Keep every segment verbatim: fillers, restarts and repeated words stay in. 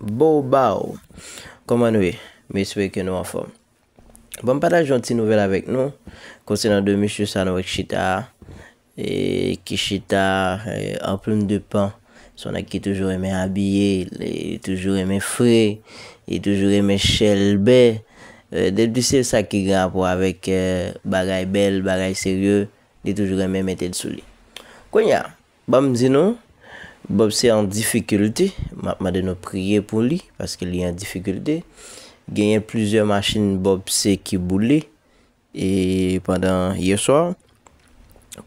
Bow Bow. Kòman nou ye? M espere ke nou anfòm. Bon, m pataje yon ti nouvèl avèk nou konsènan de mesye sa nou wè k chita a, e ki chita e, an plim de pan. Se yon nèg ki toujou renmen abiye, li toujou renmen fre, li toujou renmen chèlbè. E, depi se sa ki gen rapò avèk e, bagay bèl, bagay serye, li toujou renmen mete l sou li. Kounye a, ban m di nou, Bob se an difikilte, m ap mande nou priye pou li, paske li an difikilte. Genyen plizyè machin Bob se ki boule, e pandan yè swa,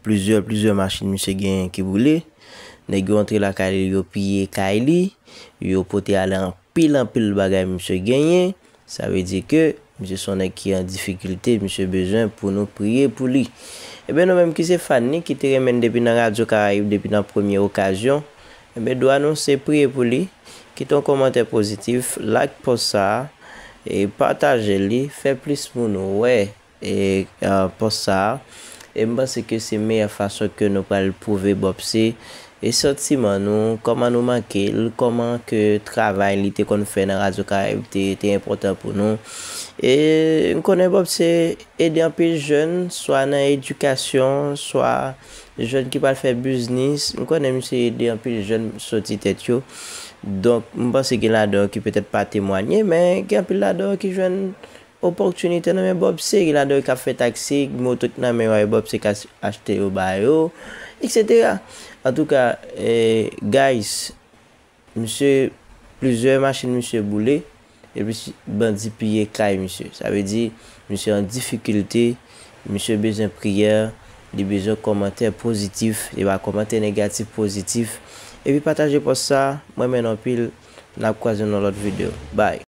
plizyè, plizyè machin misye genyen ki boule. Nèg yo antre lakay li, yo piye kay li, yo pote ale anpil, anpil bagay misye genyen. Sa vle di ke misye se yon nèg ki an difikilte, misye bezwen pou nou priye pou li. Ebyen, nou menm ki se fan li, ki te renmen l depi nan Radyo Karayib, depi nan premye okazyon, ebyen, dwa nou se priye pou li. Kite yon kòmantè pozitif, like pòs sa a, e pataje li, fè plis moun wè e, e, pòs sa a. E m panse ke se meyè fason ke nou pral pwouve Bob se e santiman nou, kòman nou manke l, kòman ke travay li te konn fè nan Radyo Karayib te, te enpòtan pou nou. E m konnen Bob se ede anpil jèn, swa nan edikasyon, swa jèn ki pral fè biznis. M konnen misye ede anpil jèn soti tèt yo. Donk, m panse gen ladan yo ki petèt pa temwanye, men gen anpil ladan yo ki jwenn opòtinite nan men Bob se, gen ladan yo k ap fè taksi, moto k nan men yo a, Bob se k ap achte yo ba yo, et cetera. Antouka, e, guys, misye, plizyè machin misye boule, epi si, bandi piye kay misye. Sa vle di, misye an difikilte, misye bezwen priyè, li bezwen kòmantè pozitif, e pa kòmantè negatif, pozitif. Epi pataje pòs sa, mwen renmen nou anpil, n ap kwaze nan lòt videyo. Bye.